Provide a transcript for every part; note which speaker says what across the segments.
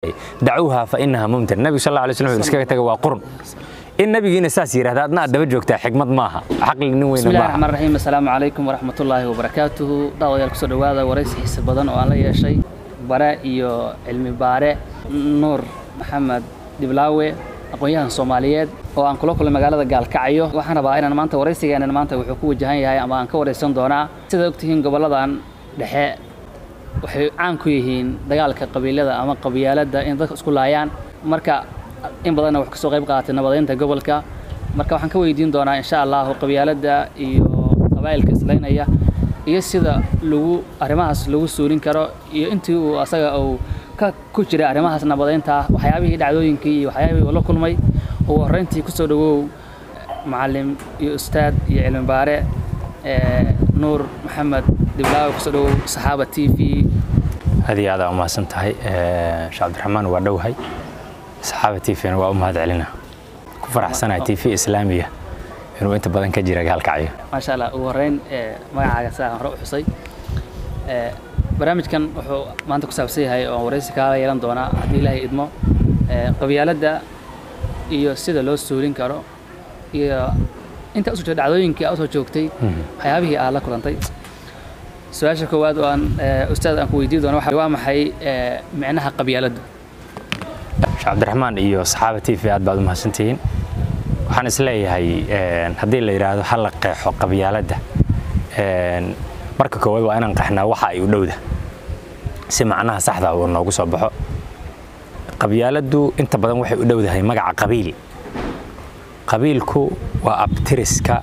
Speaker 1: Dacuuha fa inaha mumtir. Nabigu sal alla alay slam wuxuu iskaga taga waa qurun. In nabigiina saas yidhahda adna aad daba joogtaa xikmad maaha, caqli nin weyna
Speaker 2: Bismillahi
Speaker 1: maaha.
Speaker 2: Raxmaan raxiim. Assalaamu calaykum waraxmatullaahi wabarakaatuhu. Daawadayaal, kusoo dhowaada waraysi xiise badan oo aan la yeeshay bare iyo cilmi baare Nuur Maxamed Dhiblaawe, aqoon-yahan Soomaaliyeed oo aan kula kulmay magaalada Gaalkacyo. Waxaan rabaa inaan maanta waraysigeenan maanta wuxuu ku wajahan yahay ama aan ka waraysan doonaa, sida ogtihiin gobolladan dhexe waxay caan ku yihiin dagaalka qabiilada ama qabyaaladda in dadka isku laayaan. Marka in badanna wax kasoo qayb qaaatay nabadeynta gobolka. Marka waxaan ka weydiin doonaa, insha Allahu, qabyaaladda iyo qabaa'ilka islaynaya iyo sida lagu arrimahaas lagu suulin karo, iyo intii uu asaga uu ka ku jiray arrimahaas nabadeynta, waxyaabihii dhacdooyinkii iyo waxyaabihii uu la kulmay. Ugu horreyntii kusoo dhawow macallim iyo ustaad iyo cilmi baare Nuur Maxamed Dhiblaawe, kusoo dhawow Saxaaba TV.
Speaker 1: Aad iyo aad aa umahadsan tahay, Sheekh Cabdiraxmaan. Waa dhowhay. Saxaaba TV na waa u mahad celina, ku faraxsanahay TV islaamiya inuu inta badan ka jira Gaalkacyo.
Speaker 2: Maasha Allah. Ugu horreyn magacaaga sidaan hore u xusay, barnaamijkan wuxuu maanta ku saabsan yahay oo waraysi kaala yeelan doonaa, haddii Ilaahay idmo, qabyaaladda iyo sida loo suulin karo, iyo inta usoo dhacdooyinkii aa usoo joogtay, waxyaabihii aad la kulantay. Su-aasha koowaad oo aan ustaad aan ku weydiin doono waa maxay micnaha qabyaaladdu?
Speaker 1: Sheekh Cabdiraxmaan iyo Saxaaba TV, aad baad u mahadsantihiin. Waxaan isleeyahay haddii la yidhaahdo ha la qeexo qabyaaladda, marka koowaad waa inaan qeexnaa waxa ay u dhowda si macnaha saxda uu noogu soo baxo. Qabyaaladdu inta badan waxay u dhowdahay magaca qabiil. Qabiilku waa abtiriska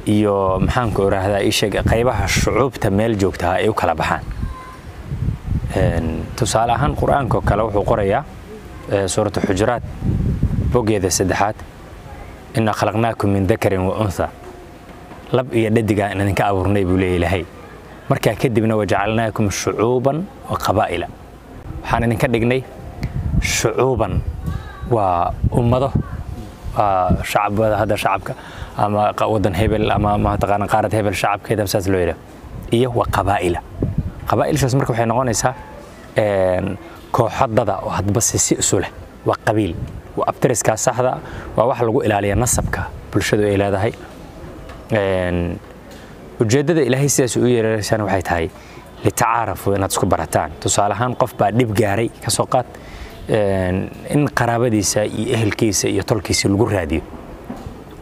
Speaker 1: iyo maxaanku idhaahdaa ii sheeg qaybaha shucuubta meel joogtaa ay u kala baxaan. Tusaale ahaan, Qur-aanka oo kale wuxuu qorayaa Suuratu Xujuraat boggeeda saddexaad: "Inna khalaqnaakum min dakarin wa untha", lab iyo dhadigaa in idinka abuurnay buu leeya Ilaahay. Markaa kadibna "wajacalnaakum shucuuban wa qabaa'ila", waxaan idinka dhignay shucuuban, waa ummado, waa shacabada hadda shacabka ama wadan hebel ama mataqaana qaarad hebel shacabkeeda saas loo yidhaha, iyo wa qabaa'ila. Qabaa'ilshaas marka waxay noqonaysaa kooxo dada oo hadba si isu leh. Waa qabiil, waa abtiriskaas saxda, waa wax lagu ilaaliya nasabka bulshadu ay leedahay. Ujeeddada Ilaahay sidaas u yeeraysana waxay tahay litacaarafu, inaad isku barataan. Tusaale ahaan, qof baa dhib gaaray, ka soo qaad, in qaraabadiisa iyo ehelkiisa iyo tolkiisa lagu raadiyo.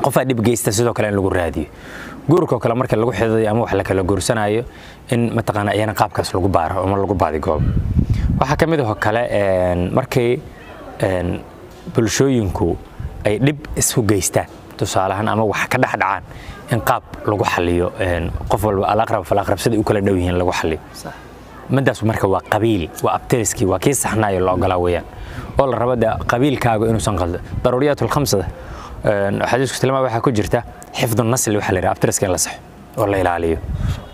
Speaker 1: Qofaa dhib geysta, sidoo kale in lagu raadiyo. Guurkoo kale marka lagu xidayo ama wax la kala guursanayo, in mataqaana iyana qaabkaas lagu baaro ama lagu baadigoobo. Waxaa ka mid ahoo kale markay bulshooyinku ay dhib isu geystaan, tusaale ahaan, ama wax ka dhex dhacaan, in qaab lagu xaliyo, qof walba alaqrab falaqrab siday u kala dhow yihiin lagu xaliyo. Midaas marka waa qabiil, waa abtiriskii, waa kii saxnaayo la ogolaa weeyaan, oo la rabo dee qabiilkaagu inuusan qaldo. Daruuriyaat alkhamsada xadiisku tilmaama waxaa ku jirta xifdu nasli, waxa la yidhaha abtiriska in la saxo oo la ilaaliyo,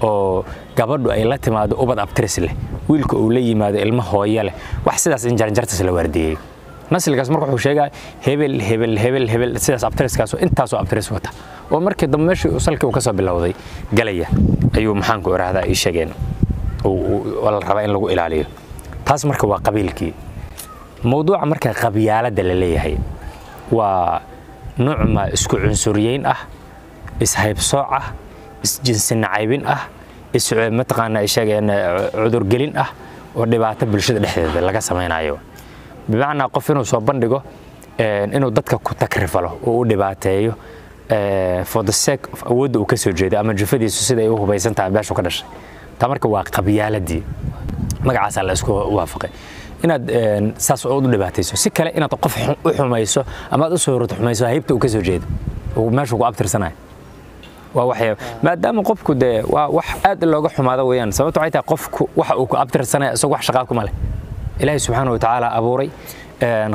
Speaker 1: oo gabadhu ay la timaado ubad abtiris leh, wiilka uu la yimaado ilmo hooyo leh, wax sidaas in jaranjartas la waardiyeeyo nasligaas. Marka wuxuu sheegaa hebel hebel hebel hebel, sidaas abtiriskaas intaasoo abtiris wata oo markii dambe meeshii salkii uu ka soo bilowday galaya ayuu maxaanku idhaahdaa ii sheegeen oo la rabaa in lagu ilaaliyo. Taas marka waa qabiilkii. Mowduuca marka qabyaaladda la leeyahay waa nuucma isku cunsuriyeyn ah, ishaybsooc ah, isjinsi nacaybin ah, is mataqaana sheegeen cudurgelin ah oo dhibaato bulshada dhexdeeda laga samaynayo. Bimacnaa qof inuu soo bandhigo inuu dadka ku takrifalo oo u dhibaateeyo for the sake of awoodda uu ka soo jeedo ama jufadiisu sida ay u hubaysan tahay, beeshu ka dhashay. Taa marka waa qabyaaladii, magacaasaa la isku waafaqay. Inaad saas u dhibaatayso, si kale inaad qof u xumayso ama aad u soo xumayso haybta uu ka soo jeedo, uu meeshu ku abtirsanayo, waa waxyaaba maadaama qofku dee waa wax aad looga xumaado weeyaan. Sababto waxay tahay qofku waxa uu ku abtirsanaya isagu wax shaqaa kuma leh. Ilaahay subxaana wa tacaala abuuray,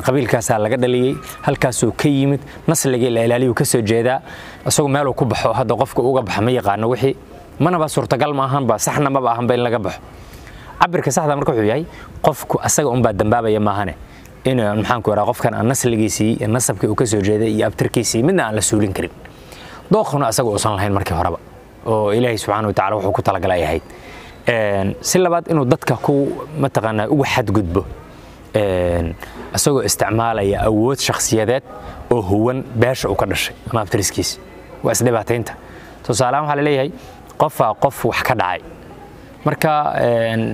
Speaker 1: qabiilkaasaa laga dhaliyey, halkaasuu ka yimid, nasligii la ilaaliyuu ka soo jeedaa. Isagu meeluu ku baxo hadda qofka uga baxa ma yaqaano, wixii manaba suurtagal ma ahanba, saxna maba ahanba in laga baxo. Cabirka saxda marka wuxuu yahay qofku asaga unbaa dambaabaya maahane, in maxaan ku idhaha qofkan aan nasligiisii iyo nasabkii uu ka soo jeeday iyo abtirkiisii midna aan la suulin karin, dooquna asaga uusan lahayn markii horeba oo Ilaahay subxaana wa tacala wuxuu ku talagalay ahayd. Si labaad, inuu dadka ku mataqaanaa ugu xadgudbo Isagoo isticmaalaya awood shakhsiyadeed oo huwan beesha uu ka dhashay ama abtiriskiisa, waa isdhibaataynta. Tusaalehaan waxaa la leeyahay qofaa qof wax ka dhacay, marka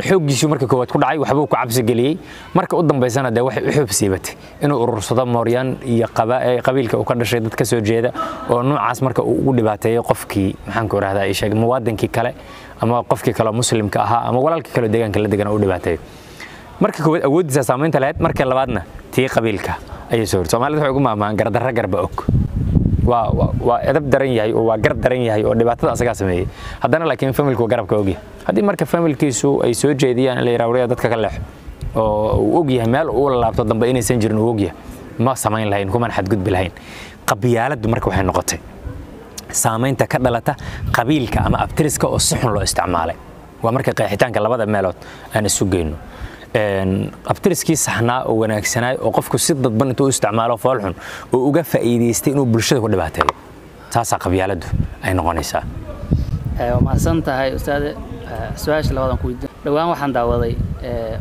Speaker 1: xooggiisu marka koowaad ku dhacay, waxbuu ku cabsi geliyey, marka u dambaysana dee waxay u xoob siibatay inuu urursado mooryaan iyo qabiilka uu ka dhashay dad ka soo jeeda oo noocaas marka uu ugu dhibaateeyo qofkii, maxaan ku idhahdaa, sheeg, muwaadinkii kale ama qofkii kale muslimka ahaa ama walaalkii kale deegaanka la degan u dhibaateeyo. Marka koowaad awooddiisa saamaynta lahayd, marka labaadna tii qabiilka ayay soo hor. Soomaalida waxay ugu maahmaahan gardarra garba og. Waa edab daran yahay oo waa gar daran yahay oo dhibaatada asagaa sameeyey, haddana laakiin familku waa garabka ogyahay. Haddii marka familkiisu ay soo jeediyaan in la yidhaha wariya dadka ka leexo, oo uu og yahay meel uu laabto dambe inaysan jirin, uu ogyahay, ma samayn lahayn, kumana xadgudbi lahayn. Qabyaaladdu marka waxay noqotay saamaynta ka dhalata qabiilka ama abtiriska oo si xun loo isticmaalay. Waa marka qeexitaanka labada meelood aan isu geyno, abtiriskii saxnaa oo wanaagsanaay oo qofku si dadban intuu u isticmaalo foolxun oo uga faa'iidaystay inuu bulshada ku dhibaateeyo, taasaa qabyaaladdu ay noqonaysaa.
Speaker 2: Waa mahadsan tahay, ustaade. Su-aasha labaad aan ku weydiin, dhowaan waxaan daawaday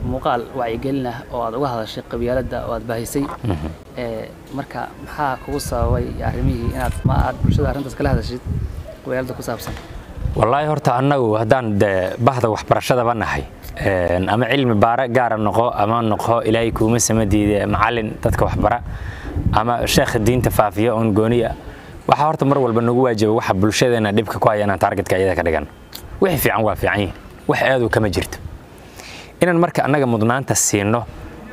Speaker 2: muuqaal wacyigelin ah oo aad uga hadashay qabyaaladda oo aad baahisay. Marka maxaa kugu sababay arrimihii inaad ma aad bulshada arrintaas kala hadashid qabyaaladda ku saabsan?
Speaker 1: Wallaahi horta annagu haddaan de bahda waxbarashadaba nahay, ama cilmi baara gaara noqo, ama noqo, Ilaahay kuuma sama diide, macallin dadka waxbara ama sheekha diinta faafiya oon gooniya, waxaa horta mar walba nagu waajiba waxa bulshadeena dhibka ku haya inaan targetka iyada ka dhigan. Wixii fiican waa fiican yihin, wax aadu kama jirto. Inaan marka annaga mudnaanta siino,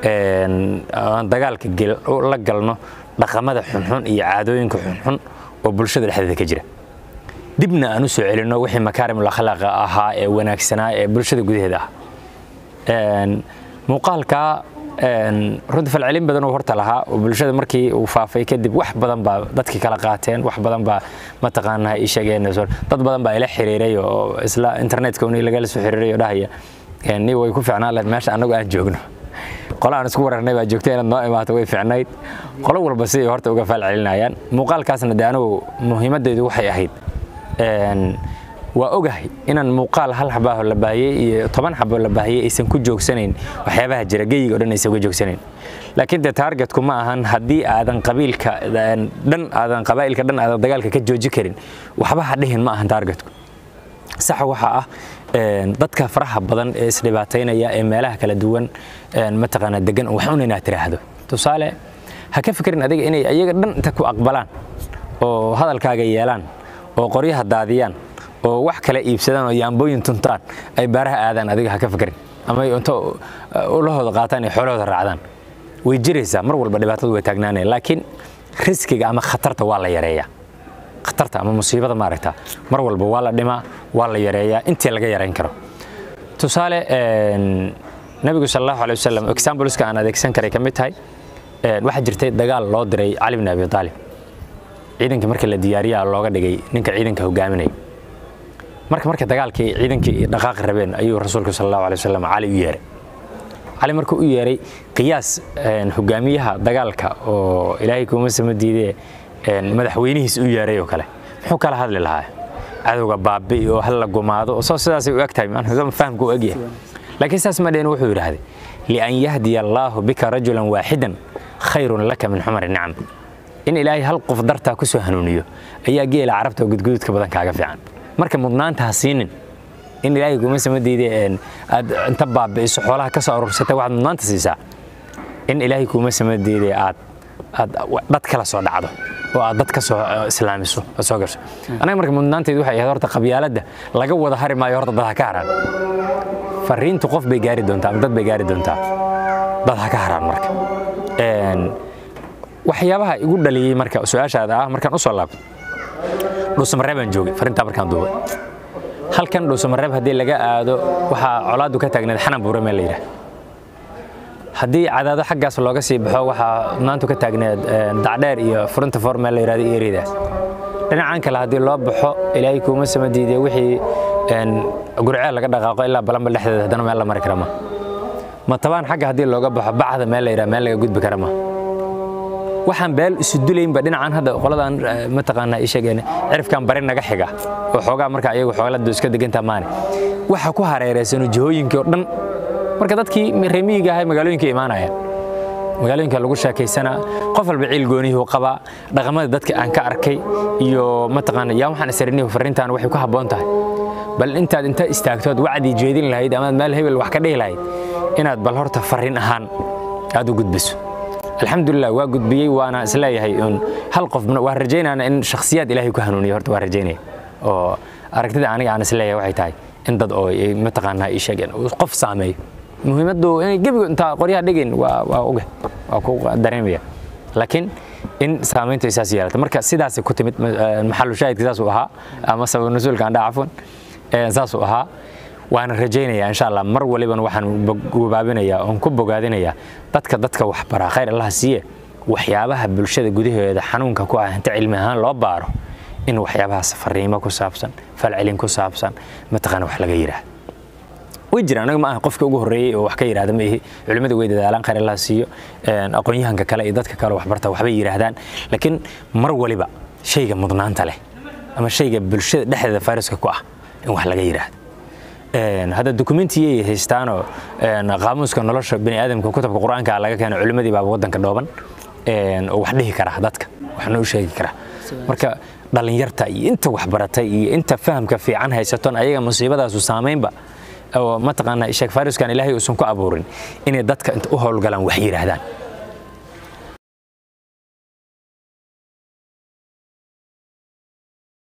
Speaker 1: aan dagaalka la galno dhaqamada xunxun iyo caadooyinka xunxun oo bulshada dhexdeeda ka jira, dibna aan u soo celinno wixii makaarimul akhlaaqa ahaa ee wanaagsanaa ee bulshada gudaheeda ah. Muuqaalka runtii falcelin badan uu horta lahaa oo bulshada markii uu faafay kadib wax badan baa dadkii kala qaateen, wax badan baa mataqaanaa ii sheegeen, dad badan baa ila xiriiray oo isla internetka un lagala soo xiriiray oo dhahaya ni way ku fiicnaan lahayd meesha annagu aan joogno, qolo aan isku wararnay baa joogtay, inaad noo imaato way fiicnayd. Qolo walba siday horta uga faal celinayaan muuqaalkaasna dee anigu muhiimadaydu waxay ahayd, waa ogahay inaan muuqaal hal xabaaho la baahiyey iyo 10 xaboo la baahiyey aysan ku joogsanayn waxyaabaha jira geyiga o dhan aysan uga joogsanayn, laakiin dee targetku ma ahan haddii aadan qabiilka dhan, aadan qabaa'ilka dhan aadan dagaalka ka jooji karin, waxba ha dhihin ma ahan targetku. Saxa waxaa ah dadka faraha badan ee isdhibaataynaya ee meelaha kala duwan mataqaanaa degan wax un inaad tiraahdo. Tusaale, ha ka fikirin adiga inay ayaga dhan inta ku aqbalaan oo hadalkaaga yeelaan oo qoryaha daadiyaan oo wax kale iibsadaan oo yaambooyin tuntaan ay baaraha aadaan. Adiga ha ka fikirin ama ay unto ulahooda qaataan ay xoolahooda raacdaan. Way jiraysaa mar walba, dhibaatadu way taagnaanaya, laakiin riskiga ama khatarta waa la yareeyaa. Khatarta ama musiibada maaragta mar walba waa la dhimaa, waa la yareeyaa intii laga yarayn karo. Tusaale, Nabigu sal Allahu alay wasalam, exampleska aan adeegsan karay ka mid tahay, waxaa jirtay dagaal loo diray Cali bin Abi Taalib. Ciidankii markii la diyaariyaa looga dhigay ninka ciidanka hogaaminaya. Marka dagaalkii ciidankii dhaqaaqi rabeen ayuu Rasuulku sal Allahu alay wasalam Cali u yeeray. Cali markuu u yeeray, qiyaas hogaamiyaha dagaalka oo Ilaahay kuuma sama diidee madaxweynihiis u yeeray oo kale, muxuu kala hadli lahaa? Cadowga baabi'i oo hal la gumaado oo soo sidaasay u eg tahay, fahamku u egyahay, laakiin saas ma dhehen. Wuxuu yidhaahday: "Lian yahdiya Allaahu bika rajulan waaxidan khayrun laka min xumari nicam." In Ilaahay hal qof dartaa ku soo hanuuniyo ayaa geela Carabta oo gudgududka badan kaaga fiican. Marka mudnaanta ha siinin in Ilaahay kuma sama diiday aad inta baabi'iso xoolaha ka soo aruursatay. Waxaad mudnaanta siisaa in Ilaahay kuma sama diiday aad dad kala soo dhacdo oo aad dad ka soo islaamiso oo soo gasho. Anaga marka mudnaantaydu waxay ahayd horta qabyaaladda laga wada hari maayo, horta dad ha ka haraan. Fariintu qof bay gaari doontaa ama dad bay gaari doontaa, dad ha ka haraan. Marka waxyaabaha igu dhaliyey marka su-aashaada ah markaan usoo laabto, Dhuusamareeb baan joogay fariintaa markaan duubay. Halkan Dhuusamareeb haddii laga aado waxaa colaaddu ka taagneed Xanan Buure meel la yidhaah. Haddii Cadaado xaggaas looga sii baxo waxaa maantu ka taagneed Dacdheer iyo Furinta For meel la yidhahdo eriyadaas. Dhinacan kale haddii loo baxo, Ilaahay kuuma sama diiday, wixii Gurceel laga dhaqaaqo ilaa Balanba dhexdeeda haddana meel la mari kara ma. Matabaan xagga haddii looga baxo Bacda meel la yidhaha meel laga gudbi kara ma. Waxaan beel isu dulaynba dhinacan hadda qoladan mataqaanaa ii sheegeen cirifkan bari naga xiga oo xoogaa marka ayagu xooladu iska degantaa maane, waxa ku hareeraysan jihooyinkii oo dhan. Marka dadkii reer miyiga ahaa magaalooyinka imaanaya Magaalooyinka lagu sheekaysanaa, qof walba ciil goonihuu qabaa. Dhaqamada dadka aan ka arkay iyo mataqaana yaa waxaan isarinihu farrintaan waxay ku habboon tahay, bal intaad inta istaagtood wacdi jeedin lahayd amaad meel hebel wax ka dhihi lahayd, inaad bal horta farrin ahaan aad u gudbiso. Alxamdulilah, waa gudbiyey, waana isleeyahay un hal qof waa rajaynaana in shakhsiyaad Ilaahay ku hanuuniyo. Horta waa rajaynaya, oo aragtida aniga aan isleeyahay waxay tahay in dad oo mataqaanaa ii sheegeen qof saameeyo. Muhiimaddu inay gebigu intaa qoryaha dhigin waa oga, waa ku dareemaya, laakiin in saamayntu ay saas yeelata. Marka sidaasay ku timid. Maxalu shaahidka saasuu ahaa, ama sabab nusuulka aan dhaha, cafwan, saasuu ahaa. Waana rajaynayaa insha Allah. Mar walibana waxaan gubaabinayaa oon ku bogaadinayaa dadka wax baraa, khayr Allah siiye, waxyaabaha bulshada gudaheeda xanuunka ku ah inta cilmi ahaan loo baaro in waxyaabahaas fariimo ku saabsan, falcelin ku saabsan, mataqaana wax laga yidhaahdo. Way jiraan, anaga ma aha qofka ugu horreeyey oo wax ka yidhaahda ma ihi. Culimmadu way dadaalaan, khayr Allah siiyo. Aqoon-yahanka kale iyo dadka kale waxbarta waxbay yidhaahdaan, laakiin mar waliba shayga mudnaanta leh ama shayga bulshada dhexdeeda fayraska ku ah in wax laga yidhaahdo. Hadda dukumentiyay haystaanoo qaamuuska nolosha bani aadamka, kutubka Qur-aanka laga keeno, culimmadii baaba waddanka dhooban oo wax dhihi kara, dadka waxna u sheegi kara. Marka dhalinyarta iyo inta wax baratay iyo inta fahamka fiican haysaton ayaga musiibadaasu saamaynba oo mataqaanaa sheeg fayraskan Ilaahay uusan ku abuurin, inay dadka inta u howlgalaan wax yidhaahdaan.